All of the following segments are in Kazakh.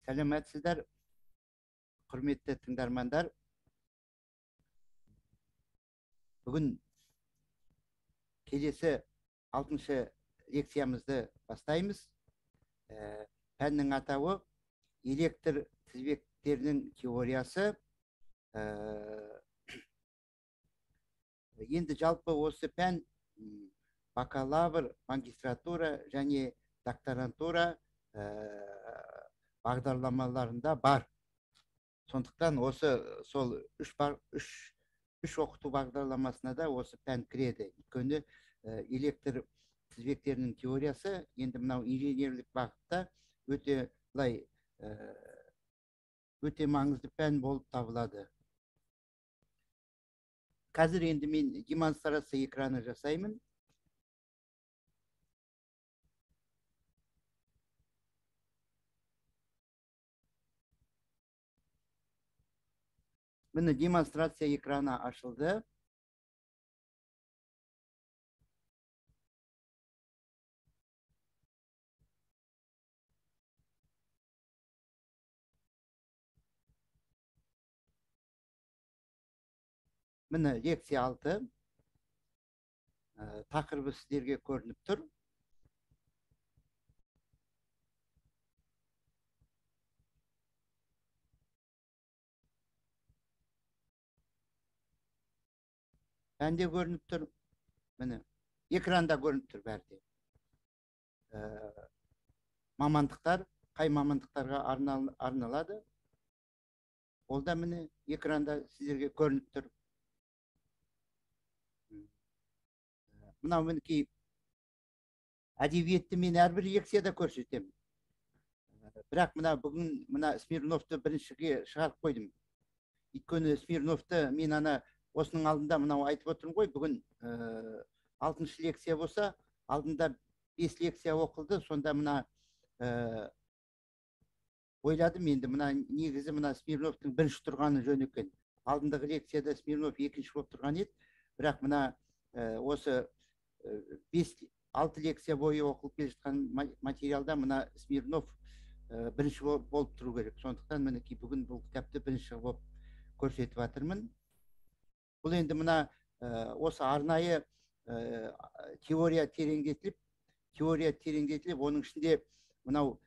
Сәлеметсіздер, құрметті тыңдармандар. Бүгін келесі 6-шы лекциямызды бастаймыз. Пәннің атауы электр тізбектерінің теориясы. Енді жалпы осы пән бакалавр, магистратура және докторантура бағдарламаларында бар. Сондықтан осы сол үш оқыту бағдарламасына да осы пән кіреді. Өйткені электр тізбектерінің теориясы енді мынау инженерлік бағытта өте былай өте маңызды пән болып табылады. Қазір енді мен демонстрация экраны жасаймын. Міне демонстрация экраны ашылды. Міне лекция 6. Тақырыбы сіздерге көрініп тұр. Пәнде көрініп тұр. Міне экранда көрініп тұр бәрі де. Мамандықтар, қай мамандықтарға арналады? Ол да міне экранда сіздерге көрініп тұр. Мынау мінекей әдебиетті мен әрбір лекцияда көрсетемін. Бірақ мына бүгін мына Смирновты біріншіге шығарып қойдым. Өйткені Смирновты мен ана осының алдында мынау айтып отырмын ғой, бүгін 6-шы лекция болса, алдында 5 лекция оқылды, сонда мына ойладым енді мына негізі мына Смирновтың бірінші тұрғаны жөн екен. Алдындағы лекцияда Смирнов екінші болып тұрған еді, бірақ мына осы 5-6 лекция бойы оқылып келе жатқан материалда мына Смирнов бірінші болып тұру керек. Сондықтан мінекей бүгін бұл кітапты бірінші болып көрсетіп жатырмын. Бұл енді мына осы арнайы теория тереңдетіліп, оның ішінде мынау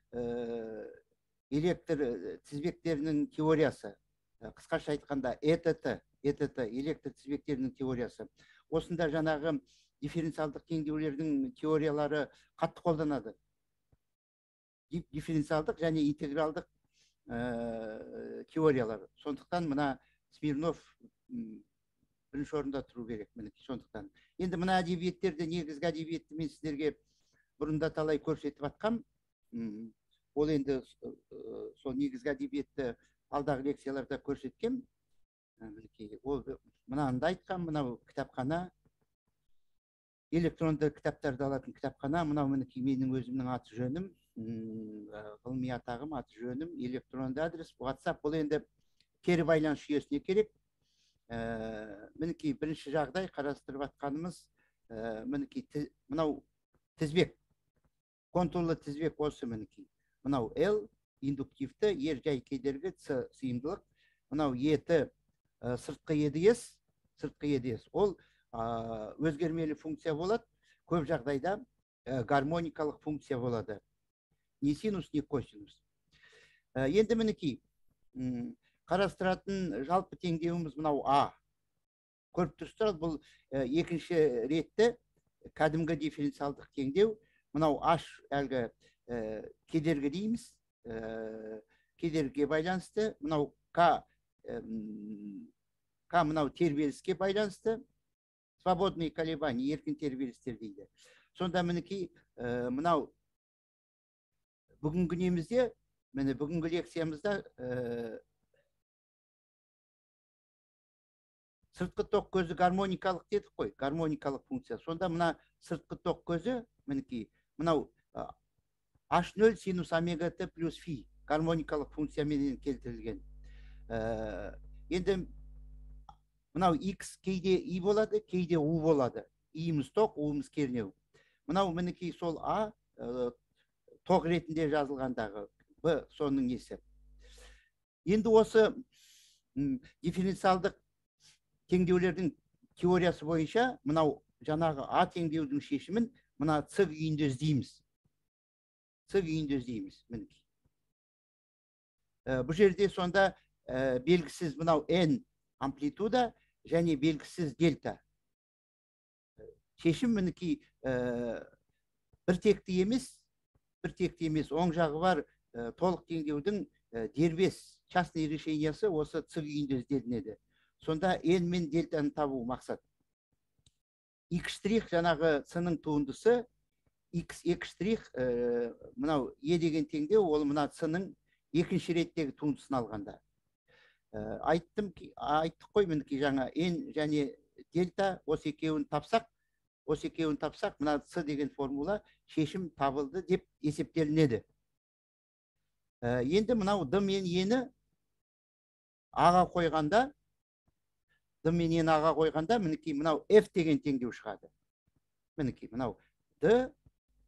электр тізбектерінің теориясы, қысқаша айтқанда ЭТТ, электр тізбектерінің теориясы. Осында жаңағы дифференциалдық теңдеулердің теориялары қатты қолданады. Дифференциалдық және интегралдық теориялар. Сондықтан мына Смирнов бірінші орында тұру керек, мінекей сондықтан. Енді мына әдебиеттерді, негізгі әдебиетті мен сіздерге бұрында талай көрсетіп атқам. Ол енді сол негізгі әдебиетті алдағы лекцияларда көрсеткем. Мінекей, ол мынаны да айтқам, мынау кітапхана, электронды кітаптарды алатын кітапхана, мынау мінекей менің өзімнің аты жөнім, ғылыми атағым, аты жөнім, электронды адрес, WhatsApp, бұл енді кері байланыс жүйесіне керек. Мінекей бірінші жағдай қарастырып атқанымыз, мінекей мынау тізбек, контурлы тізбек осы мінекей. Мынау L индуктивті, R жай кедергі, C сыйымдылық, мынау ET сыртқы ЕДС, сыртқы ЕДС. Ол өзгермелі функция болады, көп жағдайда гармоникалық функция болады. Не синус, не косинус. Енді мінекей қарастыратын жалпы теңдеуіміз мынау А. Көріп тұрсыздар, бұл екінші ретті кәдімгі дифференциалдық теңдеу. Мынау H әлгі кедергі дейміз, кедергіге байланысты. Мынау К, К мынау тербеліске байланысты. Свободные колебания, еркін тербелістер дейді. Сонда мінекей мынау бүгінгі немізде, міне бүгінгі лекциямызда сыртқы тоқ көзі гармоникалық дедік қой, гармоникалық функция. Сонда мына сыртқы тоқ көзі, мінекей, мынау H0 синус омега Т плюс фи гармоникалық функцияменен келтірілген. Енді мынау X кейде И болады, кейде У болады. И-іміз тоқ, У-іміз кернеу. Мынау мінекей сол А тоқ ретінде жазылғандағы Б соның несі. Енді осы дифференциалдық теңдеулердің теориясы бойынша мынау жаңағы А теңдеудің шешімін мына С күйінде іздейміз. С күйінде іздейміз, мінекей. Бұл жерде сонда белгісіз мынау N амплитуда және белгісіз дельта. Шешім мінекей бір текті емес, бір текті емес, оң жағы бар толық теңдеудің дербес частный решениясы осы С күйінде ізделінеді. Сонда N мен дельтаны табу мақсат. X штрих жаңағы С-ның туындысы, X екі штрих мынау Е деген теңдеу, ол мына С-ның екінші реттегі туындысын алғанда. Айттық қой мінекей жаңа N және дельта осы екеуін тапсақ, осы екеуін тапсақ, мына С деген формула шешім табылды деп есептелінеді. Енді мынау Д мен Е-ні А-ға қойғанда, Д мен Е-ні А-ға қойғанда, мінекей мынау F деген теңдеу шығады. Мінекей мынау Д,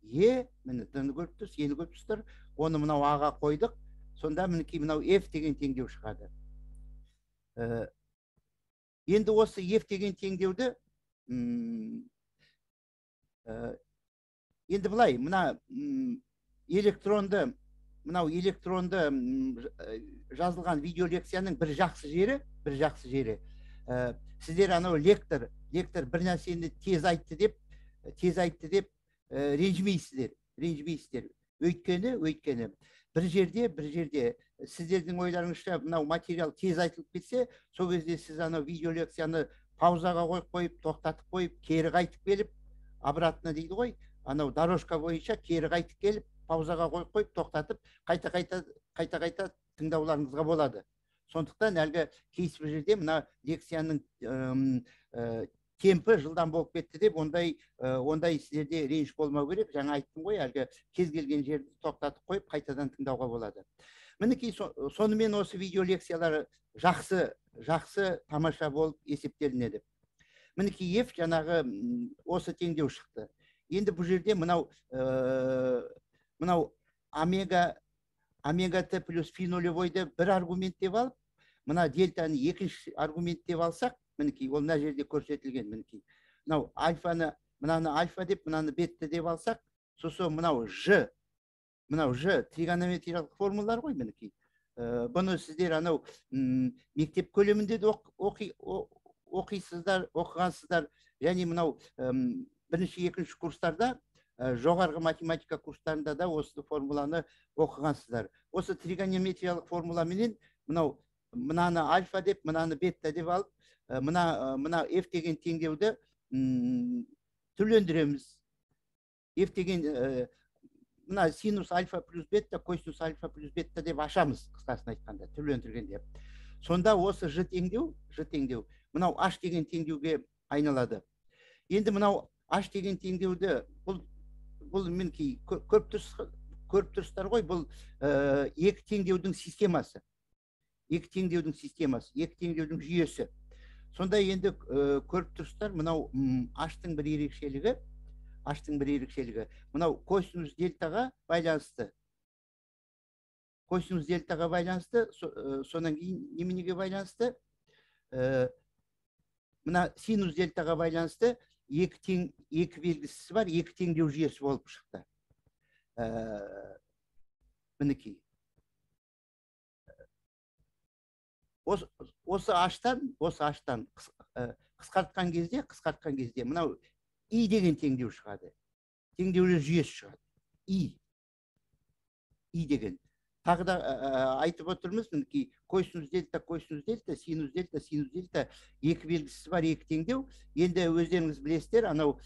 Е, міне Д-ні көріп тұрсыз, Е-ні көріп тұрсыздар, оны мынау А-ға қойдық, сонда мінекей мынау F деген теңдеу шығады. Енді осы F деген теңдеуді, енді былай, мына электронды, мынау электронды жазылған видеолекцияның бір жақсы жері, бір жақсы жері. Сіздер анау лектор бір нәрсені тез айтты деп, тез айтты деп ренжімейсіздер, ренжімейсіздер. Өйткені бір жерде сіздердің ойларыңызша мынау материал тез айтылып кетсе, сол кезде сіз анау видеолекцияны паузаға қойып қойып, тоқтатып қойып, кері қайтып келіп, обратно дейді ғой, анау дорожка бойынша кері қайтып келіп, паузаға қойып қойып, тоқтатып, қайта-қайта тыңдауларыңызға болады. Сондықтан әлгі кейбір жерде мына лекцияның темпі жылдам болып кетті деп ондай сіздерде реніш болмау керек. Жаңа айттым ғой, әлгі кез келген жерді тоқтатып қойып, қайтадан тыңдауға болады. Мінекей сонымен осы видео лекциялары жақсы, жақсы тамаша болып есептелінеді. Мінекей F жаңағы осы теңдеу шықты. Енді бұл жерде мынау омега Т плюс фи нулевойды бір аргумент деп алып, мына дельтаны екінші аргумент деп алсақ, мінекей ол мына жерде көрсетілген, мінекей. Мынау альфаны, мынаны альфа деп, мынаны бетті деп алсақ, сосын мынау Ж, мынау Ж тригонометриялық формулалар ғой, мінекей. Бұны сіздер анау мектеп көлемінде де оқисыздар, оқығансыздар, және мынау бірінші, екінші курстарда, жоғарғы математика курстарында да осы формуланы оқығансыздар. Осы тригонометриялық формуламенен мынау мынаны альфа деп, мынаны бетта деп алып, мына F деген теңдеуді түрлендіреміз. F деген мына синус альфа плюс бетта, косинус альфа плюс бетта деп ашамыз, қысқасын айтқанда, түрлендіргенде. Сонда осы Ж теңдеу, Ж теңдеу, мынау H деген теңдеуге айналады. Енді мынау H деген теңдеуді бұл мінекей көріп тұрсыздар ғой, бұл екі теңдеудің системасы. Екі теңдеудің системасы, екі теңдеудің жүйесі. Сонда енді көріп тұрсыздар, мынау H-тың бір ерекшелігі, H-тың бір ерекшелігі. Мынау косинус дельтаға байланысты. Косинус дельтаға байланысты, содан кейін неменеге байланысты? Мына синус дельтаға байланысты екі белгісі бар, екі теңдеу жүйесі болып шықты. Мінекей. Осы H-тан, қысқартқан кезде мынау И деген теңдеу шығады. Теңдеулер жүйесі шығады. И. И деген. Тағы да айтып отырмыз, мінекей косинус дельта, косинус дельта, синус дельта, синус дельта, екі белгісі бар, екі теңдеу. Енді өздеріңіз білесіздер, анау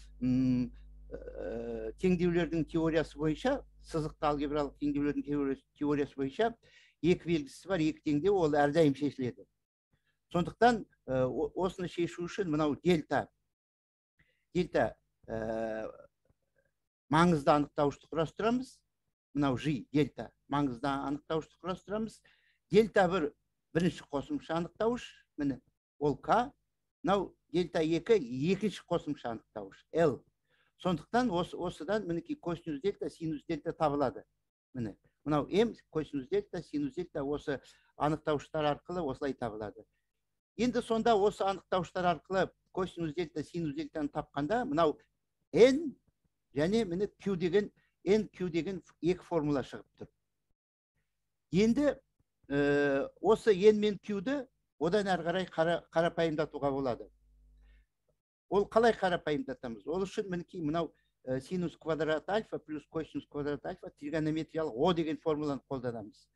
теңдеулердің теориясы бойынша, сызықты алгебралық теңдеулердің теориясы бойынша екі белгісі бар, екі теңдеу, ол әрдайым шешіледі. Сондықтан осыны шешу үшін мынау дельта, дельта маңызды анықтауышты құрастырамыз. Мынау Ж, дельта маңызды анықтауышты құрастырамыз. Дельта бір бірінші қосымша анықтауыш, міне ол К. Мынау дельта екі екінші қосымша анықтауыш, Л. Сондықтан осыдан мінекей косинус дельта, синус дельта табылады. Міне Мынау М, косинус дельта, синус дельта осы анықтауыштар арқылы осылай табылады. Енді сонда осы анықтауыштар арқылы косинус дельта, синус дельтаны тапқанда мынау N және міне Q деген, N, Q деген екі формула шығып тұр. Енді осы N мен Q-ді одан әрі қарай қарапайымдатуға болады. Ол қалай қарапайымдатамыз? Ол үшін мінекей мынау синус квадрат альфа плюс косинус квадрат альфа тригонометриялық О деген формуланы қолданамыз.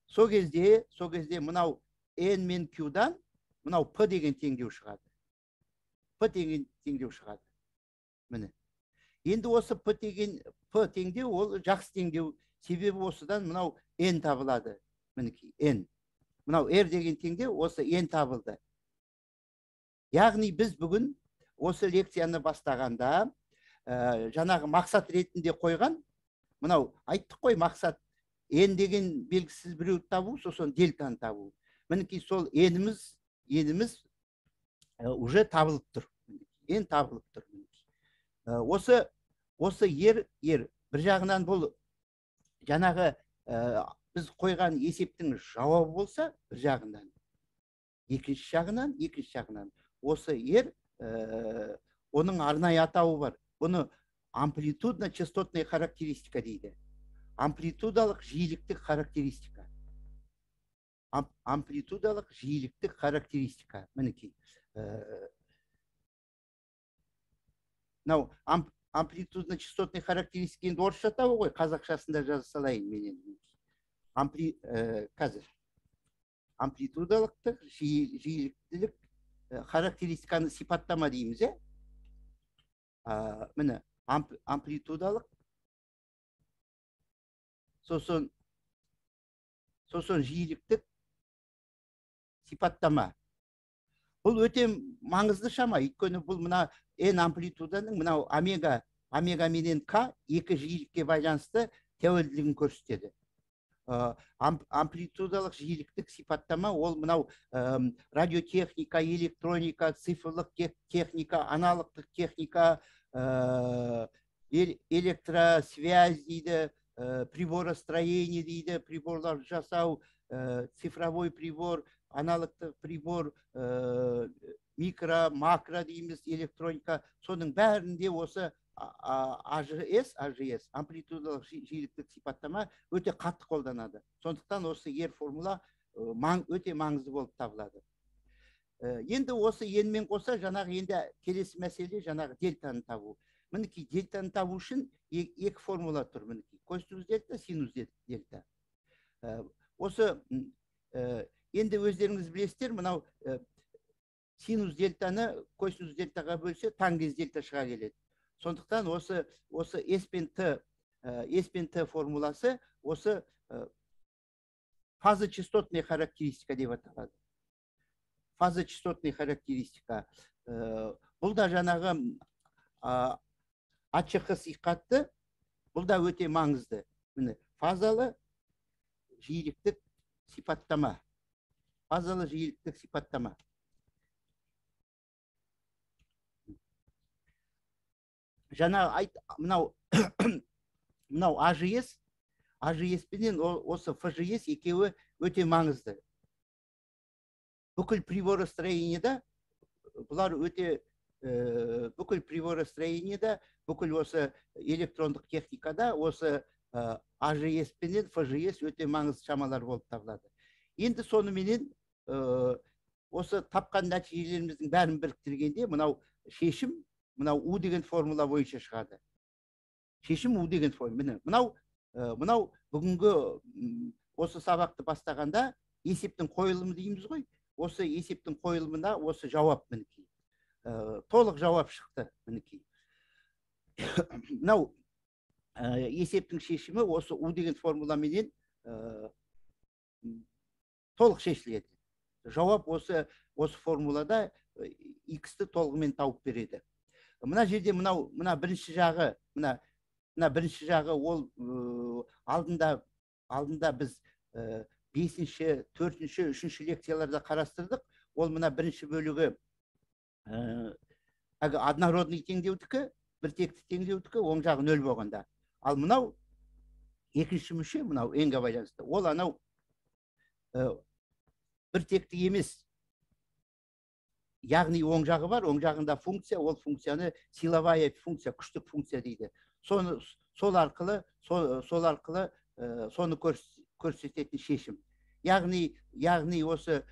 Сол кезде мынау N мен Q-дан мынау P деген теңдеу шығады. P деген теңдеу шығады. Міне. Енді осы P деген P теңдеу ол жақсы теңдеу. Себебі осыдан мынау N табылады. Мінекей N. Мынау R деген теңдеу осы N табылды. Яғни біз бүгін осы лекцияны бастағанда жаңағы мақсат ретінде қойған, мынау айттық қой мақсат N деген белгісіз біреуді табу, сосын дельтаны табу. Мінекей сол N-іміз уже табылып тұр. N табылып тұр. Осы R бір жағынан бұл жаңағы біз қойған есептің жауабы болса, бір жағынан, екінші жағынан осы R оның арнайы атауы бар. Бұны амплитудно-частотная характеристика дейді. Амплитудалық жиіліктік характеристика. Амплитудалық жиіліктік характеристика. Мінекей. Мынау амплитудно-частотный характеристика енді орысша атауы ғой, қазақшасында жаза салайын мен енді. Қазір. Амплитудалықтық жиіліктілік характеристиканы сипаттама дейміз, е? Міне, амплитудалық, сосын жиіліктік сипаттама. Бұл өте маңызды шама, өйткені бұл мына N амплитуданың мынау омега, омега менен К екі жиілікке байланысты тәуелділігін көрсетеді. Амплитудалық жиіліктік сипаттама ол мынау радиотехника, электроника, цифрлық техника, аналогтық техника, электросвязь дейді, приборостроение дейді, приборлар жасау, цифровой прибор, аналогтық прибор, микро, макро дейміз, электроника, соның бәрінде осы АЖС, амплитудалық жиіліктік сипаттама өте қатты қолданады. Сондықтан осы R формула өте маңызды болып табылады. Енді осы N-мен қоса жаңағы енді келесі мәселе жаңағы дельтаны табу. Мінекей дельтаны табу үшін екі формула тұр мінекей. Косинус дельта, синус дельта. Осы енді өздеріңіз білесіздер, мынау синус дельтаны косинус дельтаға бөлсе тангенс дельта шыға келеді. Сондықтан осы S пен Т, S пен Т формуласы осы фазочастотная характеристика деп аталады. Фазочастотная характеристика. Бұл да жаңағы АЧХ сиқатты, бұл да өте маңызды. Міне, фазалы жиіліктік сипаттама. Фазалы жиіліктік сипаттама. Жаңа айт, мынау мынау АЖС, АЖС пенен осы ФЖС екеуі өте маңызды. Бүкіл приборостроениеда бұлар өте бүкіл приборостроениеда, бүкіл осы электрондық техникада осы АЖС пенен ФЖС өте маңызды шамалар болып табылады. Енді соныменен осы тапқан нәтижелеріміздің бәрін біріктіргенде мынау шешім мынау У деген формула бойынша шығады. Шешім У деген формула. Міне, мынау бүгінгі осы сабақты бастағанда есептің қойылымы дейміз ғой. Осы есептің қойылымына осы жауап мінекей. Толық жауап шықты мінекей. Мынау есептің шешімі осы У деген формуламенен толық шешіледі. Жауап осы формулада X-ті толығымен тауып береді. Мына жерде мынау, мына бірінші жағы, мына бірінші жағы ол алдында біз 5-ші, 4-ші, 3-ші лекцияларда қарастырдық. Ол мына бірінші бөлігі әлгі однородный теңдеудікі, бір текті теңдеудікі, оң жағы нөл болғанда. Ал мынау Екінші мүше мынау n-ге байланысты. Ол анау бір текті емес. Яғни оң жағы бар, оң жағында функция, ол функцияны силовая функция, күштік функция дейді. Соны, сол арқылы, сол арқылы соны көрсететін шешім. Яғни осы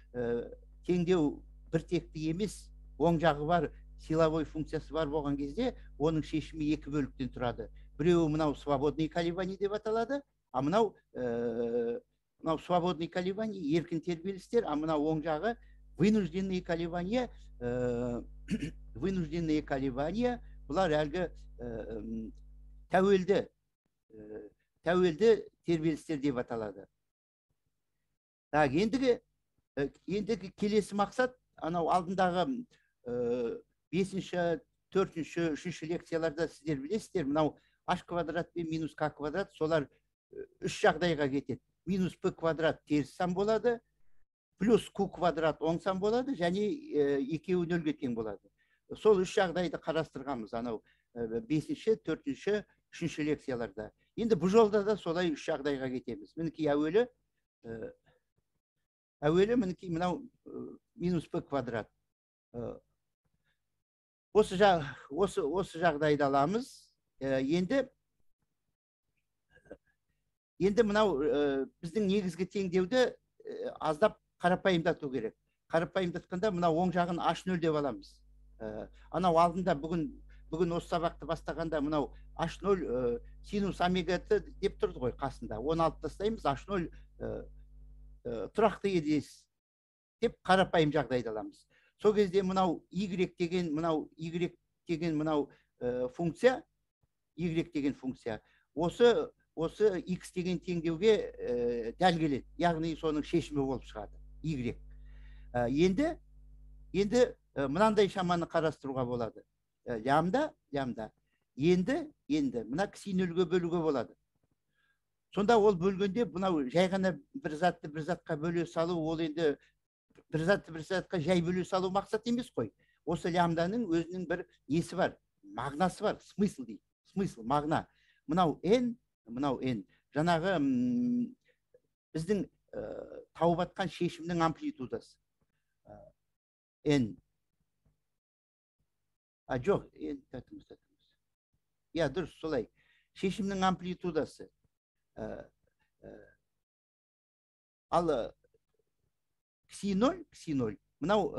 теңдеу бір текті емес, оң жағы бар, силовой функциясы бар болған кезде, оның шешімі екі бөліктен тұрады. Біреуі мынау свободный колебание деп аталады, а мынау свободный колебание, еркін тербелістер, а мынау оң жағы вынужденные колебания, вынужденные колебания, бұлар әлгі тәуелді тербелістер деп аталады. Так, ендігі келесі мақсат, анау алдындағы 5-ші, 4-ші, 3-ші лекцияларда сіздер білесіздер, мынау h квадрат пен минус k квадрат, солар үш жағдайға кетеді. Минус p квадрат теріс сан болады, плюс q квадрат оң сан болады, және екеуі нөлге тең болады. Сол үш жағдайды қарастырғанбыз анау 5-ші, 4-ші, 3-ші лекцияларда. Енді бұл жолда да солай үш жағдайға кетеміз. Мінекей әуелі мінекей мынау минус p квадрат. Осы жағдайды аламыз. Енді мынау біздің негізгі теңдеуді аздап қарапайымдату керек. Қарапайымдатқанда мынау оң жағын h0 деп аламыз. Анау алдында бүгін осы сабақты бастағанда мынау h0 синус омега т деп тұрды ғой қасында. Оны алып тастаймыз, h0 тұрақты едес деп қарапайым жағдайды аламыз. Сол кезде мынау y деген мынау функция, y деген функция осы x деген теңдеуге дәл келеді. Яғни соның шешімі болып шығады y. Енді мынандай шаманы қарастыруға болады. Лямда. Енді мына кси нөлге бөлуге болады. Сонда ол бөлгенде мынау жай ғана бір затты бір затқа бөле салу, ол енді бір затты бір затқа жай бөле салу мақсат емес қой. Осы лямданың өзінің бір несі бар, мағынасы бар, смысл дейді. Смысл, мағына. Мынау n, мынау n. Жаңағы біздің тауып атқан шешімнің амплитудасы. N. А жоқ, n тәтіміз. Я, дұрыс, солай. Шешімнің амплитудасы. Ал кси ноль. Мынау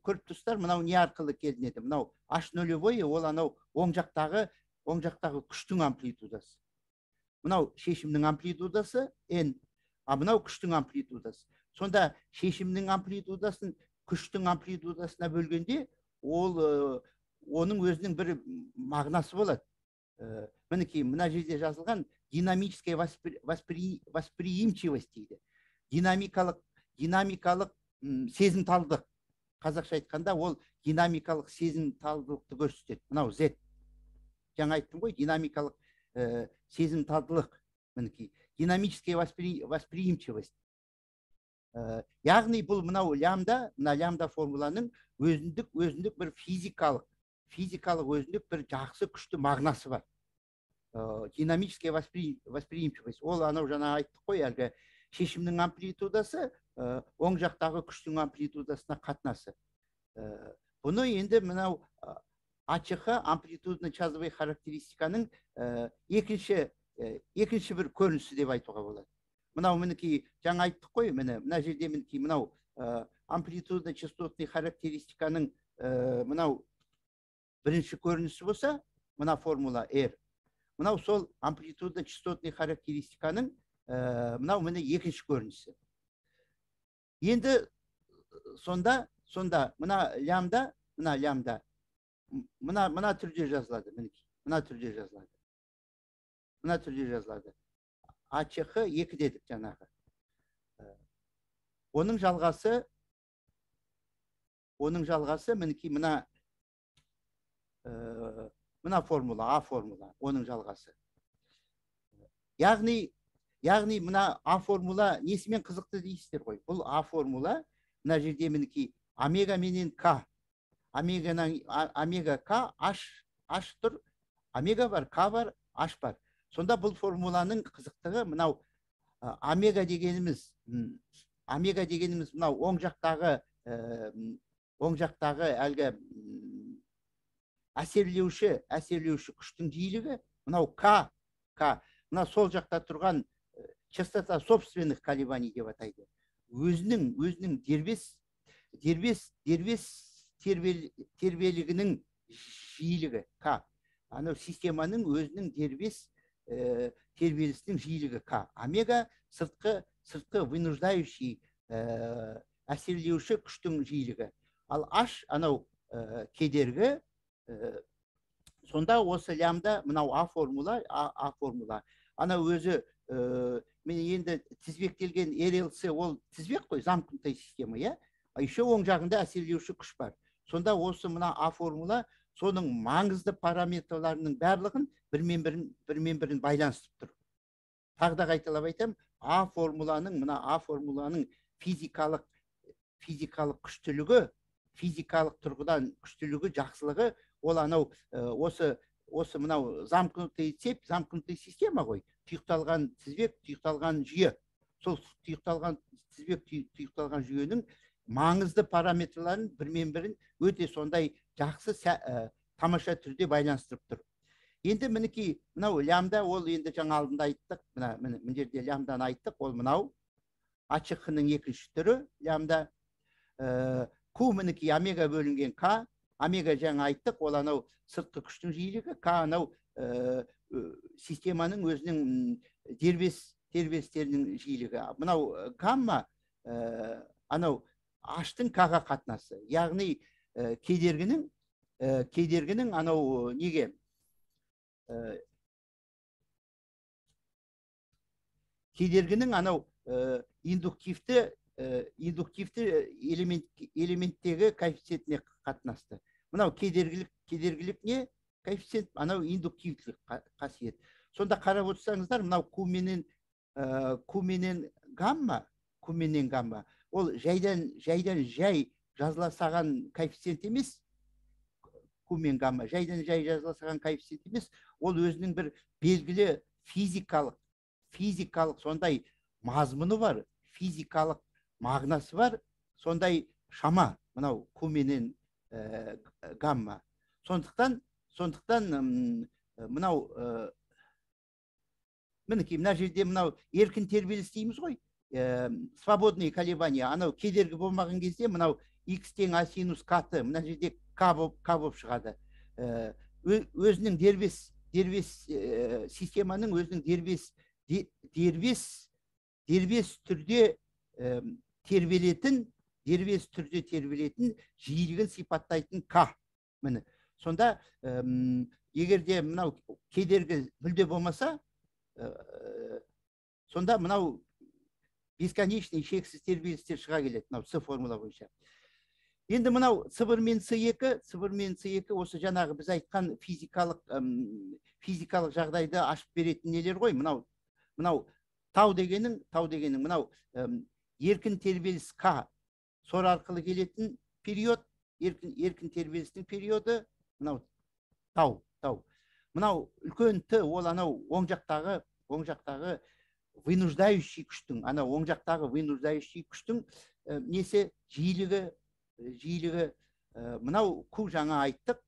көріп тұрсыздар, мынау не арқылы келінеді? Мынау h нөлевой, ол анау оң жақтағы күштің амплитудасы. Мынау шешімнің амплитудасы n, а мынау күштің амплитудасы. Сонда шешімнің амплитудасын күштің амплитудасына бөлгенде, ол оның өзінің бір мағынасы болады. Мінекей, мына жерде жазылған динамическая восприимчивость дейді. Динамикалық сезімталдық. Қазақша айтқанда ол динамикалық сезімталдылықты көрсетеді. Мынау Z. Жаңа айттым ғой, динамикалық сезімталдылық. Мінекей, динамическая восприимчивость. Яғни бұл мынау лямда, мына лямда формуланың өзіндік бір физикалық өзіндік бір жақсы күшті мағынасы бар. Динамическая восприимчивость. Ол анау жаңа айттық қой, әлгі шешімнің амплитудасы оң жақтағы күштің амплитудасына қатынасы. Бұны енді мынау АЧХ амплитудно-чазовый характеристиканың екінші бір көрінісі деп айтуға болады. Мынау мінекей жаңа айттық қой, міне мына жерде мінекей мынау амплитудно-частотный характеристиканың мынау бірінші көрінісі болса, мына формула R. Мынау сол амплитудно-частотный характеристиканың мынау міне екінші көрінісі. Енді сонда мына лямда, мына түрде жазылады, мінекей, мына түрде жазылады. Мына түрде жазылады. АЧХ 2 дедік жаңағы. Оның жалғасы мінекей мына формула, А формула, оның жалғасы. Яғни мына А формула несімен қызықты дейсіздер ғой. Бұл А формула мына жерде мінекей омега менен К. Омега К, H, H тұр. Омега бар, К бар, H бар. Сонда бұл формуланың қызықтығы мынау омега дегеніміз, омега дегеніміз мынау оң жақтағы, оң жақтағы әлгі әсерлеуші күштің жиілігі, мынау К, К, мына сол жақта тұрған частота собственных колебаний деп атайды. Өзінің дербес тербелігінің жиілігі К. Анау системаның өзінің дербес тербелісінің жиілігі К. Омега сыртқы вынуждающий әсерлеуші күштің жиілігі. Ал H анау кедергі. Сонда осы лямбда мынау А формула, А формула. Анау өзі мен енді тізбектелген РЛЦ ол тізбек қой, замкнутая система, иә? Еще оң жағында әсерлеуші күш бар. Сонда осы мына А формула соның маңызды параметрларының барлығын бірмен бірін байланыстырып тұр. Тағы да қайталап айтамын, А формуланың, мына А формуланың физикалық күштілігі, физикалық тұрғыдан күштілігі, жақсылығы, ол анау осы мынау замкнутый цепь, замкнутый система ғой, тұйықталған тізбек, тұйықталған жүйе. Сол тұйықталған тізбек, тұйықталған жүйенің маңызды параметрларын бірмен бірін өте сондай жақсы тамаша түрде байланыстырып тұр. Енді мінекей мынау лямбда, ол енді жаңа алдында айттық, мына жерде лямбданы айттық, ол мынау АЧХ-ның екінші түрі лямбда. Q мінекей омега бөлінген К, омега жаңа айттық, ол анау сыртқы күштің жиілігі, К анау системаның өзінің дербестерінің жиілігі. Мынау гамма анау H-тың К-ға қатынасы, яғни кедергінің анау неге кедергінің анау индуктивті элементтегі коэффициентіне қатынасты. Мынау кедергілік не коэффициент, анау индуктивтілік қасиет. Сонда қарап отырсаңыздар, мынау Q менен гамма, Q менен гамма, ол жайдан жай жазыла салған коэффициент емес. Q мен гамма жайдан жай жазыла салған коэффициент емес, ол өзінің бір белгілі физикалық сондай мазмұны бар, физикалық мағынасы бар, сондай шама мынау Q менен гамма. Сондықтан мынау мінекей мына жерде мынау еркін тербеліс дейміз ғой, свободные колебания, анау кедергі болмаған кезде мынау x тең а синус кт, мына жерде к болып шығады. Өзінің дербес системаның өзінің дербес түрде тербелетін, дербес түрде тербелетін жиілігін сипаттайтын К. Міне. Сонда егер де мынау кедергі мүлде болмаса, сонда мынау бесконечный шексіз тербелістер шыға келеді, мынау С формула бойынша. Енді мынау С1 мен С2, С1 мен С2 осы жаңағы біз айтқан физикалық жағдайды ашып беретін нелер ғой. Мынау тау дегенің, мынау еркін тербеліс К сор арқылы келетін период, еркін тербелістің периоды, мынау тау. Мынау үлкен Т, ол анау оң жақтағы вынуждающий күштің, анау оң жақтағы вынуждающий күштің несі, жиілігі. Мынау Q жаңа айттық,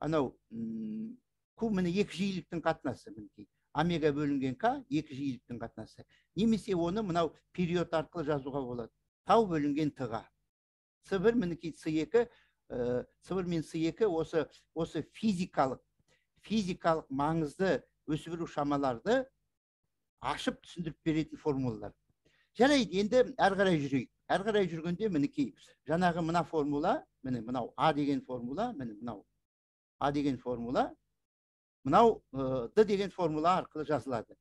анау Q міне екі жиіліктің қатынасы, мінекей омега бөлінген К екі жиіліктің қатынасы. Немесе оны мынау период арқылы жазуға болады. Тау бөлінген Т-ға. С1 мінекей С2, С1 мен С2 осы физикалық маңызды өсіп шамаларды ашып түсіндіріп беретін формулалар. Жарайды, енді әрі қарай жүрейік. Әрі қарай жүргенде мінекей жаңағы мына формула, міне мынау А деген формула, міне мынау А деген формула, мынау Д деген формула арқылы жазылады.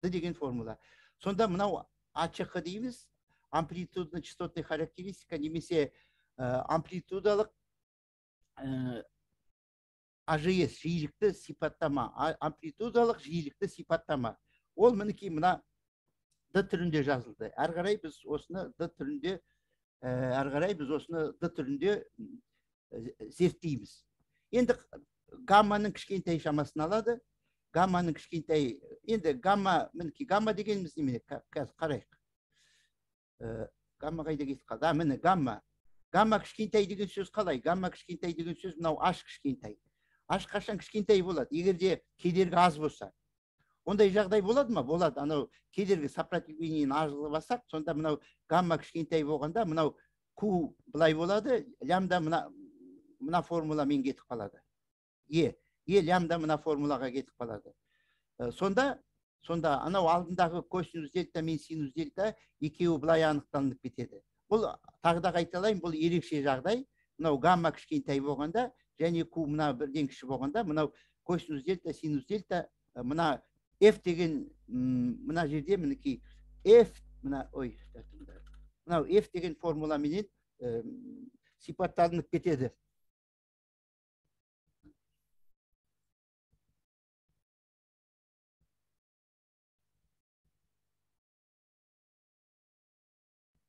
Д деген формула. Сонда мынау АЧХ дейміз, амплитудно-частотный характеристика немесе амплитудалық АЖС жиілікті сипаттама, амплитудалық жиілікті сипаттама. Ол мінекей мына Д түрінде жазылды. Әрі қарай біз осыны Д түрінде, Д түрінде зерттейміз. Енді гамманың кішкентай шамасын алады. Гамманың кішкентай, енді гамма, мінекей гамма дегеніміз немене? Қазір қарайық. Гамма қайда кетіп қалды? Міне гамма. Гамма кішкентай деген сөз қалай? Гамма кішкентай деген сөз мынау h кішкентай. H қашан кішкентай болады? Егер де кедергі аз болса. Ондай жағдай болады ма? Болады. Анау кедергі сопротивлениені аз қылып алсақ, сонда мынау гамма кішкентай болғанда мынау Q былай болады, лямбда мына формуламен кетіп қалады. Е лямбда мына формулаға кетіп қалады. Сонда анау алдындағы косинус дельта мен синус дельта екеуі былай анықталынып кетеді. Бұл тағы да қайталаймын, бұл ерекше жағдай. Мынау гамма кішкентай болғанда және Q мына бірден кіші болғанда мынау косинус дельта, синус дельта, мына F деген мына жерде мінекей F мына ой мынау F деген формуламенен сипатталынып кетеді.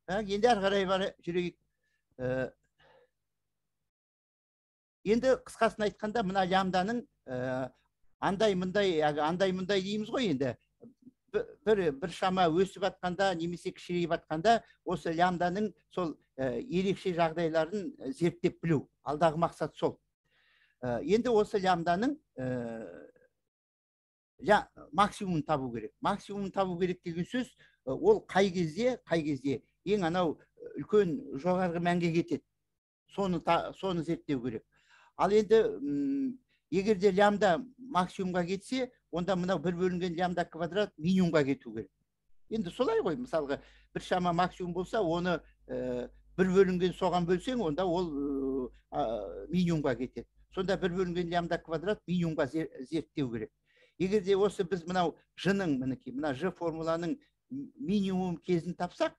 Енді әрі қарай бара жүрейік. Енді қысқасын айтқанда мына лямбданың андай мындай, андай мындай дейміз ғой енді. Бір шама өсіп атқанда немесе кішірейіп атқанда осы лямбданың сол ерекше жағдайларын зерттеп білу. Алдағы мақсат сол. Енді осы лямбданың максимумын табу керек. Максимумын табу керек деген сөз ол қай кезде ең анау үлкен жоғарғы мәнге кетеді. Соны зерттеу керек. Ал енді егер де лямбда максимумға кетсе, онда мынау бір бөлінген лямбда квадрат минимумға кету керек. Енді солай ғой, мысалға бір шама максимум болса, оны бір бөлінген соған бөлсең, онда ол минимумға кетеді. Сонда бір бөлінген лямбда квадрат минимумға зерттеу керек. Егер де осы біз мынау ж-ның, мінекей, мына ж формуланың минимум кезін тапсақ,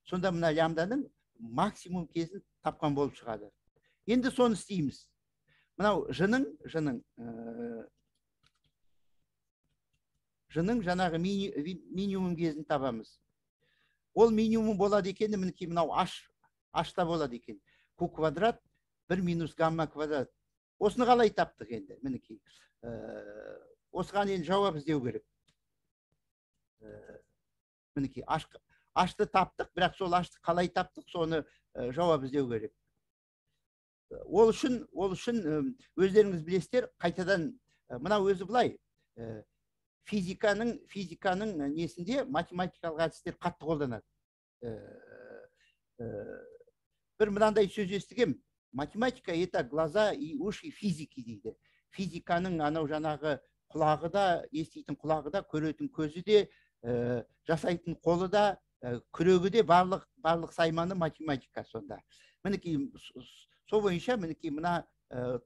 сонда мына лямбданың максимум кезін тапқан болып шығады. Енді соны істейміз. Мынау ж-ның жаңағы минимум кезін табамыз. Ол минимум болады екен, мінекей мынау h-та болады екен. Q квадрат 1 минус гамма квадрат. Осыны қалай таптық енді, мінекей. Осыған енді жауап іздеу керек. Мінекей, h-ты таптық, бірақ сол h-ты қалай таптық, соны жауап іздеу керек. Ол үшін өздеріңіз білесіздер, қайтадан мына өзі былай, физиканың несінде математикалық әдістер қатты қолданады. Бір мынандай сөз естігем, математика это глаза и уши физики дейді. Физиканың анау жаңағы құлағы да, еститін құлағы да, көретін көзі де, жасайтын қолы да, күрегі де, барлық сайманы математика сонда. Мінекей, сол бойынша мінекей мына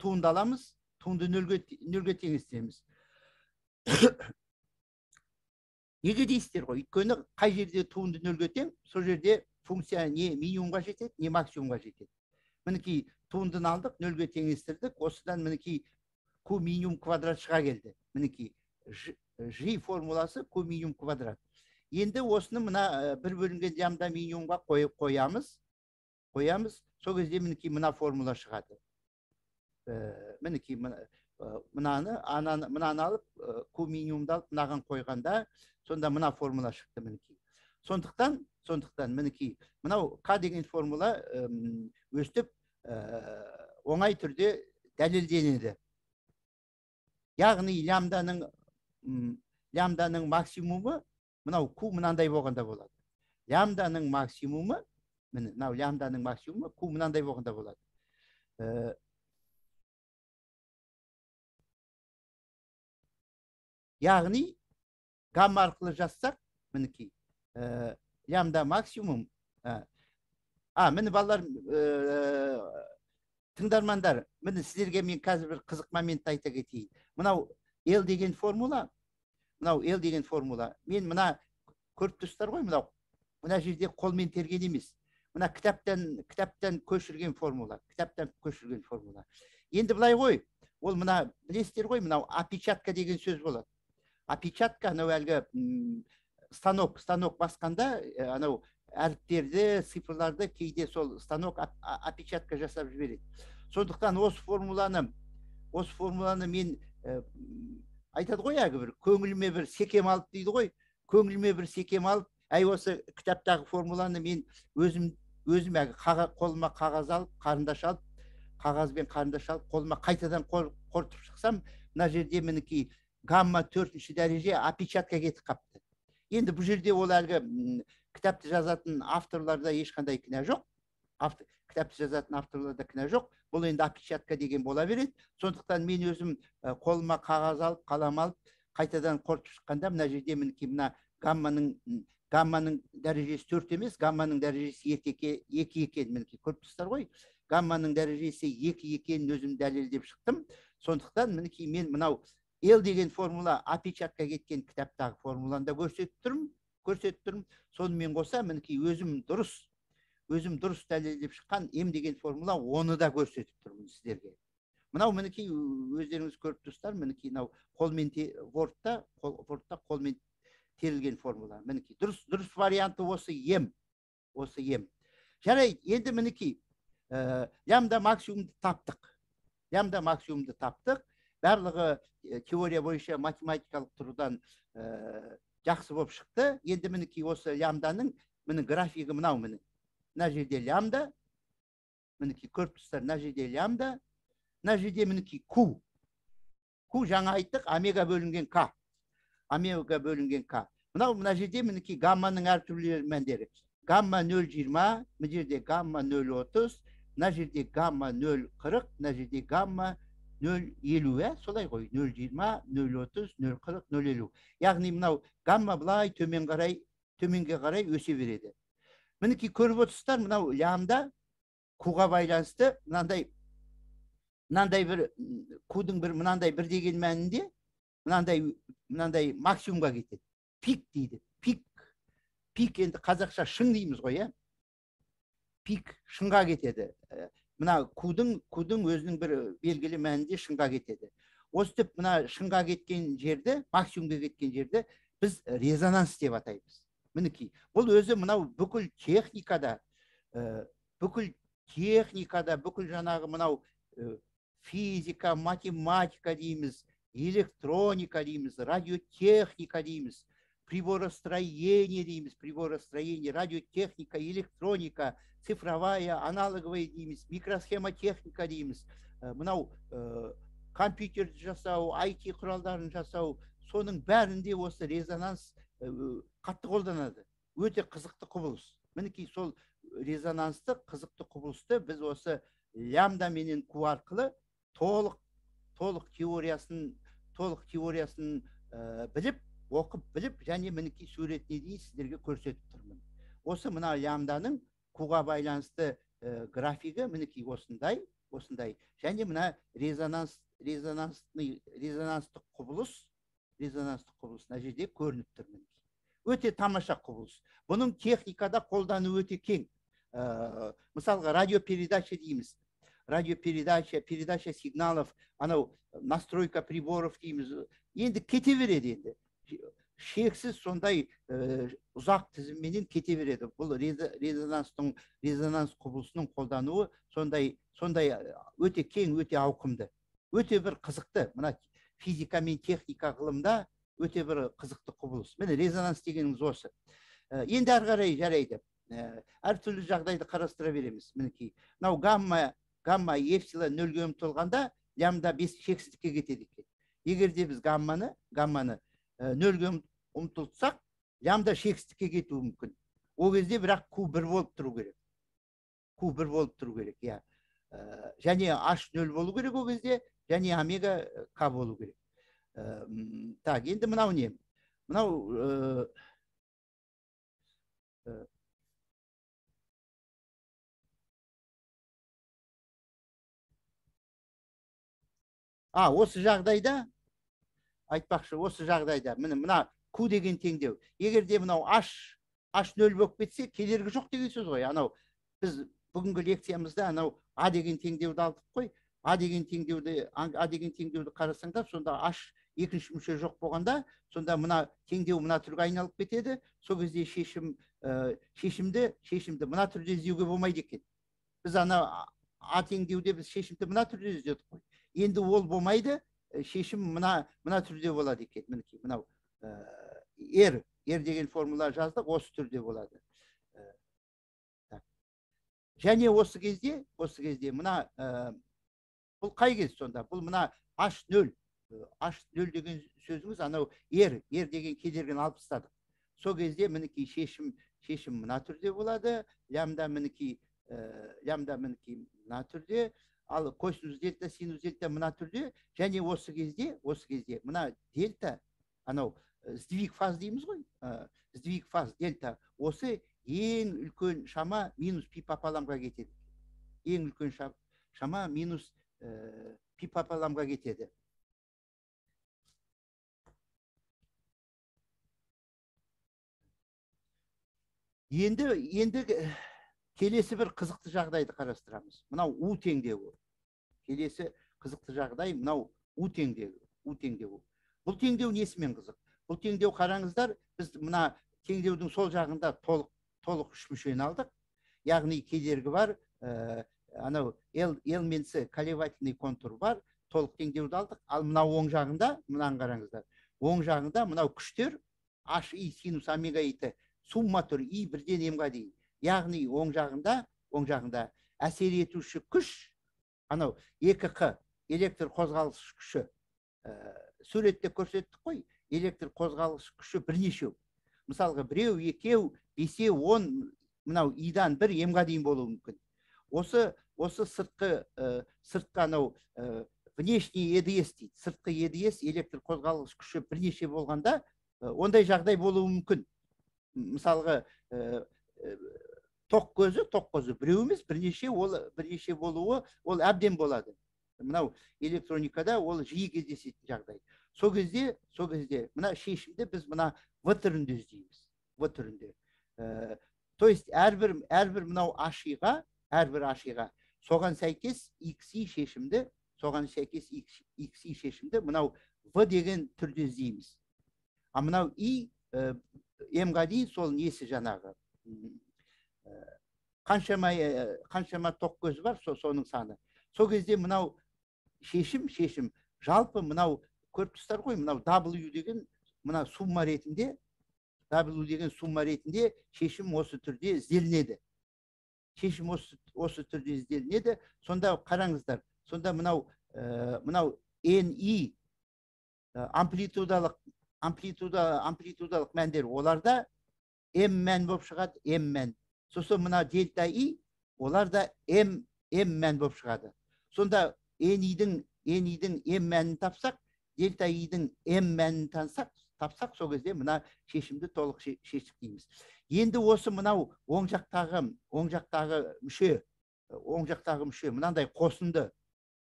туынды аламыз, туынды нөлге теңестіреміз. Неге дейсіздер ғой? Өйткені қай жерде туынды нөлге тең, сол жерде функция не минимумға жетеді, не максимумға жетеді. Мінекей туындыны алдық, нөлге теңестірдік, осыдан мінекей Q минимум квадрат шыға келді. Мінекей G формуласы Q минимум квадрат. Енді осыны мына бір бөлінген лямбда минимумға қоямыз. Сол кезде мінекей мына формула шығады. Мінекей мынаны алып, Q минимумды алып мынаған қойғанда, сонда мына формула шықты мінекей. Сондықтан мінекей мынау К деген формула өстіп оңай түрде дәлелденеді. Яғни лямбданың максимумы мынау Q мынандай болғанда болады. Лямбданың максимумы, міне мынау лямбданың максимумы Q мынандай болғанда болады. Яғни гамма арқылы жазсақ, мінекей лямбда максимум. Міне балалар, тыңдармандар, міне сіздерге мен қазір бір қызық моментті айта кетейін. Мынау L деген формула, мен мына көріп тұрсыздар ғой, мынау мына жерде қолмен терген емес. Мына кітаптан көшірген формула, Енді былай ғой, ол мына білесіздер ғой, мынау опечатка деген сөз болады. Опечатка анау әлгі станок басқанда анау әріптерді, цифрларды кейде сол станок опечатка жасап жібереді. Сондықтан осы формуланы мен Айтады ғой, әлгі бір көңіліме бір секем алып дейді ғой, көңіліме бір секем алып, әй осы кітаптағы формуланы мен өзім әлгі қолыма қағаз алып, қарындаш алып, қағаз бен қарындаш алып, қолыма қайтадан қорытып шықсам, мына жерде мінекей гамма 4-ші дәреже опечатка кетіп қапты. Енді бұл жерде ол әлгі кітапты жазатын авторларда ешқандай кінә жоқ. Кітапты жазатын авторларда кінә жоқ. Бұл енді опечатка деген бола береді. Сондықтан мен өзім қолыма қағаз алып, қалам алып, қайтадан қорытып шыққанда мына жерде мінекей мына гамманың дәрежесі 4 емес, гамманың дәрежесі 2 екен, мінекей көріп тұрсыздар ғой. Гамманың дәрежесі 2 екенін өзім дәлелдеп шықтым. Сондықтан мінекей мен мынау L деген формула опечатка кеткен кітаптағы формуланы да көрсетіп тұрмын. Сонымен қоса мінекей өзім дұрыс дәлелдеп шыққан М деген формула, оны да көрсетіп тұрмын сіздерге. Мынау мінекей өздеріңіз көріп тұрсыздар, мінекей мынау қолмен Word-та қолмен терілген формула. Мінекей дұрыс варианты осы М, осы М. Жарайды, енді мінекей лямбда максимумды таптық. Лямбда максимумды таптық. Барлығы теория бойынша математикалық тұрғыдан жақсы болып шықты. Енді мінекей осы лямбданың міне графигі мынау міне. Мына жерде лямбда, мінекей көріп тұрсыздар, мына жерде лямбда, мына жерде мінекей Q. Q жаңа айттық, омега бөлінген К. Омега бөлінген К. Мынау мына жерде мінекей гамманың әртүрлі мәндері. Гамма 0,20, мына жерде гамма 0,30, мына жерде гамма 0,40, мына жерде гамма 0,50, солай ғой, 0,20, 0,30, 0,40, 0,50. Яғни мынау гамма былай төменге қарай өсе береді. Мінекей көріп отырсыздар, мынау лямбда Q-ға байланысты мынандай бір Q-дың бір мынандай бір деген мәнінде мынандай максимумға кетеді. Пик дейді. Пик. Пик енді қазақша шың дейміз ғой, иә? Пик шыңға кетеді. Мына Q-дың өзінің бір белгілі мәнінде шыңға кетеді. Осы мына шыңға кеткен жерді, максимумға кеткен жерді біз резонанс деп атаймыз. Мінекей, бұл өзі мынау бүкіл техникада, бүкіл жаңағы мынау физика, математика дейміз, электроника дейміз, радиотехника дейміз, приборостроение дейміз, приборостроение, радиотехника, электроника, цифровая, аналоговая дейміз, микросхемотехника дейміз, мынау компьютерді жасау, IT құралдарын жасау, соның бәрінде осы резонанс қатты қолданады. Өте қызықты құбылыс. Мінекей сол резонансты қызықты құбылысты біз осы лямбда менен Q арқылы толық теориясын біліп, оқып біліп, және мінекей суретіне дейін сіздерге көрсетіп тұрмын. Осы мына лямбданың Q-ға байланысты графигі мінекей осындай. Және мына резонанстық құбылыс мына жерде көрініп тұр мінекей. Өте тамаша құбылыс. Бұның техникада қолдану өте кең. Мысалға радиопередача дейміз. Радиопередача, передача сигналов, анау настройка приборов дейміз. Енді кете береді енді. Шексіз сондай ұзақ тізімменен кете береді. Бұл резонанс құбылысының қолдануы сондай өте кең, өте ауқымды. Өте бір қызықты. Мына физика мен техника ғылымда өте бір қызықты құбылыс. Міне резонанс дегеніміз осы. Енді әрі қарай жарайды. Әртүрлі жағдайды қарастыра береміз. Мінекей. Мынау гамма эпсилон 0-ге ұмтылғанда лямбда 5 шексіздікке кетеді екен. Егер де біз гамманы 0-ге ұмтылсақ, лямбда шексіздікке кетуі мүмкін. Ол кезде бірақ Q 1 болып тұру керек. Q 1 болып тұру керек, иә. Және H 0 болу керек ол кезде, және омега К болу керек. Так, енді мынау не? Мынау осы жағдайда, айтпақшы, осы жағдайда, міне мына Q деген теңдеу. Егер де мынау H 0 болып кетсе, кедергі жоқ деген сөз ғой. Анау біз бүгінгі лекциямызда анау А деген теңдеуді алдық қой. А деген теңдеуді қарасаңдар, сонда H екінші мүше жоқ болғанда, сонда мына теңдеу мына түрге айналып кетеді. Сол кезде шешімді мына түрде іздеуге болмайды екен. Біз ана А теңдеуде біз шешімді мына түрде іздедік қой. Енді ол болмайды. шешім мына түрде болады екен. Мінекей мынау R деген формула жаздық, осы түрде болады. Және осы кезде мына бұл қай кез сонда? Бұл мына H0. H0 деген сөзіңіз анау R деген кедергіні алып тастадық. Сол кезде мінекей шешім мына түрде болады. Лямбда мінекей мына түрде, ал косинус дельта, синус дельта мына түрде. Және осы кезде мына дельта, анау сдвиг фаз дейміз ғой, сдвиг фаз дельта, осы ең үлкен шама минус пи пополамға кетеді. Ең үлкен шама минус пи пополамға кетеді. Енді келесі бір қызықты жағдайды қарастырамыз. Мынау У теңдеуі. Келесі қызықты жағдай мынау У теңдеуі. У теңдеуі. Бұл теңдеу несімен қызық? Бұл теңдеу, қараңыздар, біз мына теңдеудің сол жағында толық үш мүшені алдық. Яғни кедергі бар, анау L мен C колебательный контур бар, толық теңдеуді алдық. Ал мынау оң жағында, мынаны қараңыздар. Оң жағында мынау күштер HI синус омега И сумма түрі И бірден М-ға дейін. Яғни оң жағында әсер етуші күш, анау 2Қ электр қозғалыс күші. Суретте көрсеттік қой, электр қозғалыс күші бірнешеу. Мысалға, біреу, екеу, бесеу, он, мынау И-дан бір М-ға дейін болуы мүмкін. Осы сыртқы анау внешний ЕДС дейді. Сыртқы ЕДС электр қозғалыс күші бірнеше болғанда, ондай жағдай болуы мүмкін. Мысалға, тоқ көзі біреу емес, бірнеше, ол бірнеше болуы, ол әбден болады. Мынау электроникада ол жиі кездесетін жағдай. Сол кезде мына шешімді біз мына В түрінде іздейміз. В түрінде. То есть әрбір мынау HI-ға, әрбір HI-ға соған сәйкес XI шешімді, соған сәйкес XI шешімді мынау В деген түрде іздейміз. А мынау И М-ға дейін сол несі жаңағы қаншама тоқ көзі бар, соның саны. Сол кезде мынау шешім жалпы мынау көріп тұрсыздар ғой, мынау W деген мына сумма ретінде, W деген сумма ретінде шешім осы түрде ізделінеді. Шешім осы түрде ізделінеді. Сонда қараңыздар, сонда мынау NI амплитудалық мәндер, оларда М мән болып шығады, М мән. Сосын мына дельта И, оларда М мән болып шығады. Сонда NI-дің М мәнін тапсақ, дельта И-дің М мәнін тапсақ, сол кезде мына шешімді толық шештік дейміз. Енді осы мынау оң жақтағы мүше, мынандай қосынды